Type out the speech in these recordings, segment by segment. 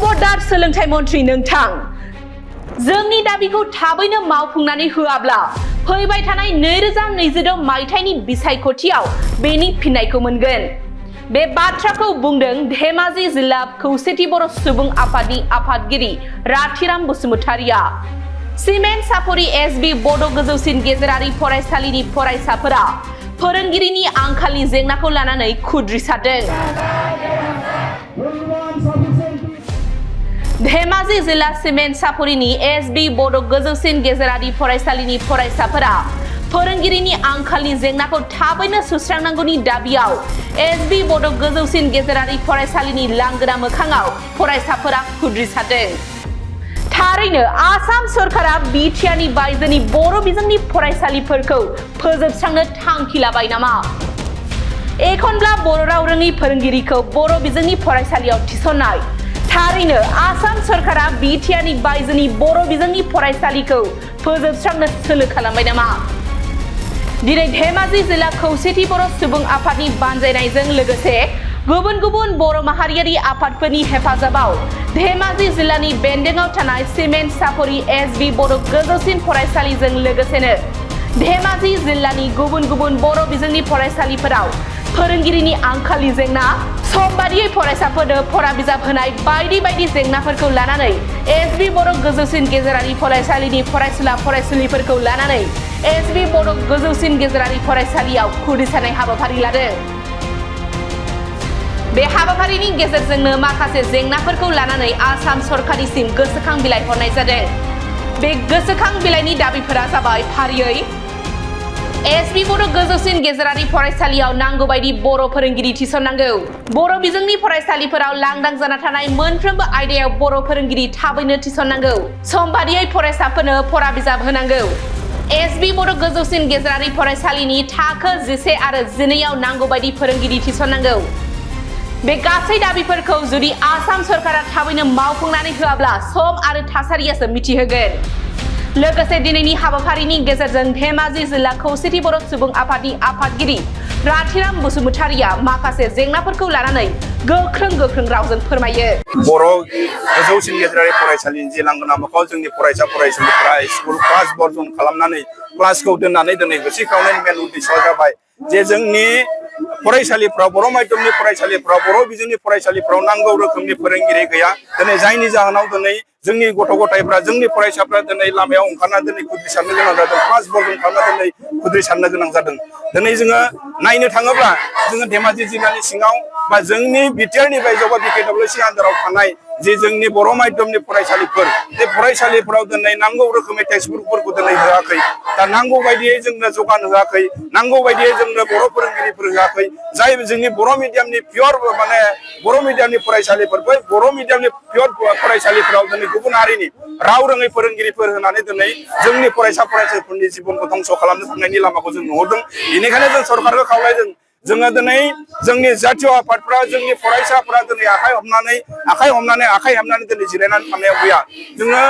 खबरदार सोलोंथाइ मन्त्रि नोंथां जोंनि दाबिखौ थाबैनो मावफुंनानै होआब्ला फैबाय थानाय 2026 मायथाइनि बिसायख'थियाव बेनि फिननायखौ मोनगोन। बे बाथ्राखौ बुंदों धेमाजि जिल्ला खौसेथि बर' सुबुं आफादनि आफादगिरि राथिराम बसुमतारिया। सिमेन्ट सापरि एसबि बड' गोजौसिन गेजेरारि फरायसालिनि फरायसाफोरा फोरोंगिरिनि आंखालनि जेंनाखौ लानानै खुद्रिसारदों। धेमाजि जिल्ला सिमेन्ट सापरिनि एसबि बड' गोजौसिन गेजेरारि फरायसालिनि फरायसाफोरा फोरोंगिरिनि आंखालनि जेंनाखौ थाबैनो सुस्रांनांगौनि दाबियाव एसबि बड' गोजौसिन गेजेरारि फरायसालिनि लांगोना मोखाङाव फरायसाफोरा खुद्रिसारदों। थारैनो आसाम सरकारा बिटिआरनि बायजोनि बर' बिजोंनि फरायसालिफोरखौ फोजोबस्रांनो थांखि लाबाय नामा? एखनब्ला बर' राव रोङै फोरोंगिरिखौ बर' बिजोंनि फरायसालियाव थिसननाय। थारैनो आसाम सरकारा बिटिआरनि बायजोनि बर' बिजोंनि फरायसालिखौ फोजोबस्रांनो सोलो खालामबाय नामा? दिनै धेमाजि जिल्ला खौसेथि बर' सुबुं आफादनि बानजायनायजों लोगोसे गुबुन गुबुन बर' माहारियारि आफादफोरनि हेफाजाबाव धेमाजि जिल्लानि बेन्दोंआव थानाय सिमेन्ट सापरि एसबि बड' गोजौसिन फरायसालिजों लोगोसेनो धेमाजि जिल्लानि गुबुन गुबुन बर' बिजोंनि फरायसालिफोराव फोरोंगिरिनि आंखालनि जेंना, सम बादियै फरायसाफोरनो फरा बिजाब होनाय बायदि बायदि जेंनाफोरखौ लानानै एसबि बर' गोजौसिन गेजेरारि फरायसालिनि फरायसुला फरायसुलिफोरखौ लानानै एसबि बड' गोजौसिन गेजेरारि फरायसालियाव खुद्रिसारनाय हाबाफारि लादों। बे हाबाफारिनि गेजेरजोंनो माखासे जेंनाफोरखौ लानानै आसाम सरकारनिसिम गोसोखां बिलाइ हरनाय जादों। बे गोसोखां बिलाइनि दाबिफोरा जाबाय फारियै एसबि बड' गोजौसिन गेजेरारि फरायसालियाव नांगौ बायदि बर' फोरोंगिरि थिसननांगौ। बर' बिजोंनि फरायसालिफोराव लांदां जाना थानाय मोनफ्रोमबो आयदायाव बर' फोरोंगिरि थाबैनो थिसननांगौ। सम बादियै फरायसाफोरनो फरा बिजाब होनांगौ। एसबि बड' गोजौसिन गेजेरारि फरायसालिनि थाखो 11 आरो 12आव नांगौ बायदि फोरोंगिरि थिसननांगौ। बे गासै दाबिफोरखौ जुदि आसाम सरकारा थाबैनो मावफुंनानै होआब्ला सम आरो थासारियासो मिथिहोगोन। लोगोसे दिनैनि हाबाफारिनि गेजेरजों धेमाजि जिल्ला खौसेथि बर' सुबुं आफादनि आफादगिरि राथिराम बसुमतारिया माखासे जेंनाफोरखौ लानानै गोख्रों रावजों फोरमायो। बर' गोजौसिन गेजेरारि फरायसालिनि जे लांगोना मोखाङाव जोंनि फरायसा फरायसुलिफोरा स्कुल क्लास बर्जन खालामनानै क्लासखौ दोननानै दिनै होसिख्रावनायनि मेन उद्देश्यआ जाबाय जे जोंनि फरायसालिफ्राव बर' माध्यमनि फरायसालिफ्राव बर' बिजोंनि फरायसालिफ्राव नांगौ रोखोमनि फोरोंगिरि गैया। दिनै जायनि जाहोनाव दिनै जोंनि गथ' गथायफ्रा जोंनि फरायसाफ्रा दिनै लामायाव ओंखारना दिनै खुद्रिसारनो गोनां जादों। क्लास बर्जन खालामना दिनै खुद्रिसारनो गोनां जादों। दिनै जोङो नायनो थाङोब्ला जोङो धेमाजि जिल्लानि सिङाव बा जोंनि बिटिआरनि बायजोआव बा बिकेडब्लिउसि आन्दाराव थानाय जे जोंनि बर' माध्यमनि फरायसालिफोर बे फरायसालिफोराव दिनै नांगौ रोखोमनि टेक्सटबुकफोरखौ दिनै होआखै। दा नांगौ बायदियै जोंनो जौगान होआखै, नांगौ बायदियै जोंनो बर' फोरोंगिरिफोर होआखै। जाय जोंनि बर' मिडियामनि पियर माने बर' मिडियामनि फरायसालिफोर बै बर' मिडियामनि पियर फरायसालिफोराव दिनै गुबुन हारिनि राव रोङै फोरोंगिरिफोर होनानै दिनै जोंनि फरायसा फरायसालिफोरनि जिबनखौ धंस' खालामनो थांनायनि लामाखौ जों नुहुरदों। बेनिखायनो जों सरकारखौ खावलायदों जोङो दिनै जोंनि जातीय आफादफ्रा जोंनि फरायसाफोरा दिनै आखाइ हमनानै दिनै जिरायनानै थानायाव गैया। जोङो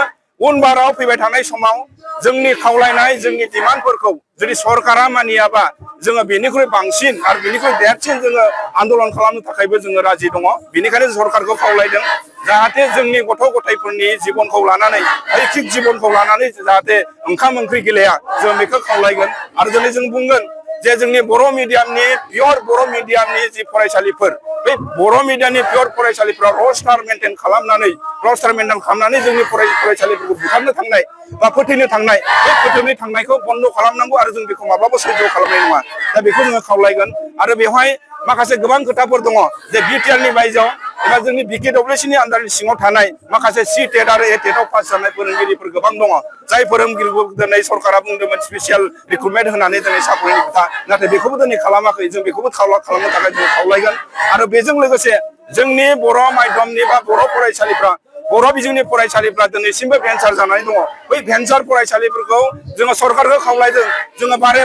उन बाराव फैबाय थानाय समाव जोंनि खावलायनाय जोंनि डिमान्डफोरखौ जुदि सरकारा मानियाबा जोङो बेनिख्रुइ बांसिन आरो बेनिख्रुइ देरसिन जोङो आन्दलन खालामनो थाखायबो जोङो राजि दङ। बेनिखायनो सरकारखौ खावलायदों जाहाथे जोंनि गथ' गथायफोरनि जिबनखौ लानानै ऐच्छिक जिबनखौ लानानै जाहाथे ओंखाम ओंख्रि गेलेया जों बेखौ खावलायगोन। आरो दिनै जों बुंगोन जे जोंनि बर' मिडियामनि पियर बर' मिडियामनि जि फरायसालिफोर बे बर' मिडियामनि पियर फरायसालिफ्राव रस्टार मेनटेन खालामनानै जोंनि फरायसालिफोरखौ बुथारनो थांनाय बा फोथैनो थांनाय बे फोथैनो थांनायखौ बन्द' खालामनांगौ आरो जों बेखौ माब्लाबा सैज्य खालामनाय नङा। दा बेखौ जोङो खावलायगोन। आरो बेवहाय माखासे गोबां खोथाफोर दङ जे बिटिआरनि बायजोआव एबा जोंनि बिकेडब्लिउसिनि आन्दारनि सिङाव थानाय माखासे सिटेट आरो एटेटआव पास जानाय फोरोंगिरिफोर गोबां दङ। जाय फोरोंगिरिखौ दिनै सरकारा बुंदोंमोन स्पेसियेल रिक्रुटमेन्ट होनानै दिनै साख्रिनि खोथा, नाथाय बेखौबो दिनै खालामाखै। जों बेखौबो खालामनो थाखाय जों खावलायगोन। आरो बेजों लोगोसे जोंनि बर' माध्यमनि बा बर' फरायसालिफ्रा बर' बिजोंनि फरायसालिफ्रा दिनैसिमबो भेन्सार जानानै दङ। बै भेन्सार फरायसालिफोरखौ जोङो सरकारखौ खावलायदों, जोङो बारे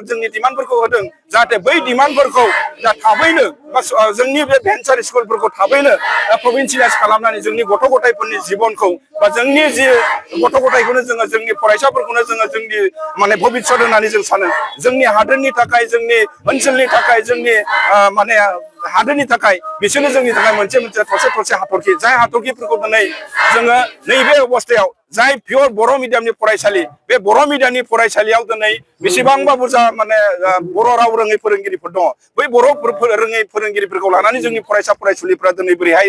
जोंनि डिमान्डफोरखौ होदों जाहाथे बै डिमान्डफोरखौ दा थाबैनो बा जोंनि बे भेन्सार स्कुलफोरखौ थाबैनो प्रभिन्सियेलाइज खालामनानै जोंनि गथ' गथायफोरनि जिबनखौ बा जोंनि जि गथ' गथायखौनो जोङो जोंनि फरायसाफोरखौनो जोंनि माने भबिष्यत होननानै जों सानो। जोंनि हादोरनि थाखाय, जोंनि ओनसोलनि थाखाय, जोंनि माने हादोरनि थाखाय बिसोरनो जोंनि थाखाय मोनसे थरसे हाथरखि जाय हाथरखिफोरखौ दिनै जोङो नैबे अबस्थायाव जाय पियर बर' मिडियामनि फरायसालि बे बर' मिडियामनि फरायसालियाव दिनै बेसेबांबा बुरजा माने बर' राव रोङै फोरोंगिरिफोर दङ बै बर' रोङै फोरोंगिरिफोरखौ लानानै जोंनि फरायसा फरायसुलिफ्रा दिनै बोरैहाय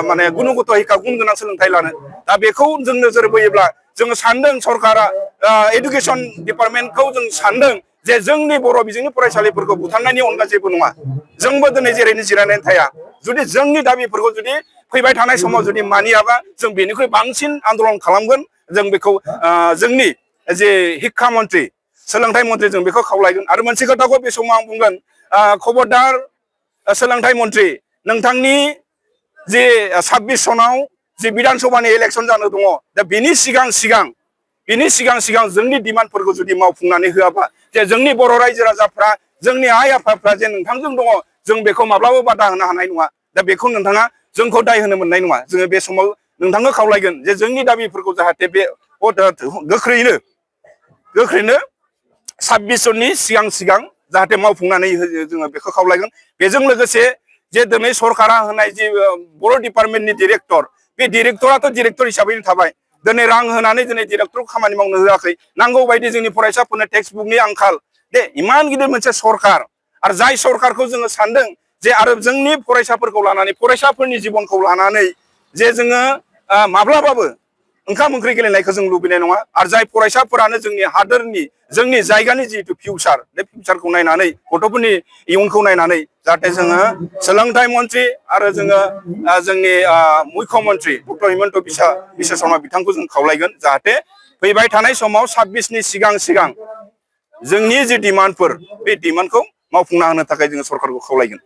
माने गुनगत हिखा गुन गोनां सोलोंथाइ लानो दा बेखौ जों नोजोर बोयोब्ला जोङो सानदों सरकारा एडुकेसन डिपार्टमेन्टखौ जों सानदों जे जोंनि बर' बिजोंनि फरायसालिफोरखौ बुथारनायनि अनगा जेबो नङा जोंबो दिनै जेरैनो जिरायनानै थाया जुदि जोंनि दाबिफोरखौ जुदि फैबाय थानाय समाव जुदि मानियाबा जों बेनिख्रुइ बांसिन आन्दलन खालामगोन जों बेखौ जोंनि जे हिक्षा मन्त्रि सोलोंथाइ मन्त्रि जों बेखौ खावलायगोन आरो मोनसे खोथाखौ बे समाव आं बुंगोन खबरदार सोलोंथाइ मन्त्रि नोंथांनि जे 26 सनाव जे बिधान सभानि इलेक्सन जानो दङ दा बेनि सिगां जोंनि डिमान्डफोरखौ जुदि मावफुंनानै होआबा जे जोंनि बर' रायजो राजाफ्रा जोंनि आइ आफाफ्रा जे नोंथांजों दङ जों बेखौ माब्लाबा बादा होनो हानाय नङा दा बेखौ नोंथाङा जोंखौ दाय होनो मोननाय नङा जोङो बे समाव नोंथांखौ खावलायगोन जे जोंनि दाबिफोरखौ जाहाथे बे गोख्रैनो 26 सननि सिगां जाहाथे मावफुंनानै जोङो बेखौ खावलायगोन बेजों लोगोसे जे दिनै सरकारा होनाय जे बर' डिपार्टमेन्टनि डिरेक्टर बे डिरेक्टराथ' डिरेक्टर हिसाबैनो थाबाय दिनै रां होनानै दिनै डिरेक्टरखौ खामानि मावनो होआखै नांगौ बायदि जोंनि फरायसाफोरनो टेक्सट बुकनि आंखाल दे इमान गिदिर मोनसे सरकार आरो जाय सरकारखौ जोङो सानदों जे आरो जोंनि फरायसाफोरखौ लानानै फरायसाफोरनि जिबनखौ लानानै जे जोङो माब्लाबाबो ओंखाम ओंख्रि गेलेनायखौ जों लुबैनाय नङा आरो जाय फरायसाफोरानो जोंनि हादोरनि जोंनि जायगानि जिहेतु फिउचार बे फिउचारखौ नायनानै गथ'फोरनि इयुनखौ नायनानै जाहाथे जोङो सोलोंथाइ मन्त्रि आरो जोङो जोंनि मुख्य मन्त्रि डक्टर हिमन्त बिश्व शर्मा बिथांखौ जों खावलायगोन जाहाथे फैबाय थानाय समाव 26नि सिगां जोंनि जे डिमान्डफोर बे डिमान्डखौ मावफुंना होनो थाखाय जोङो सरकारखौ खावलायगोन।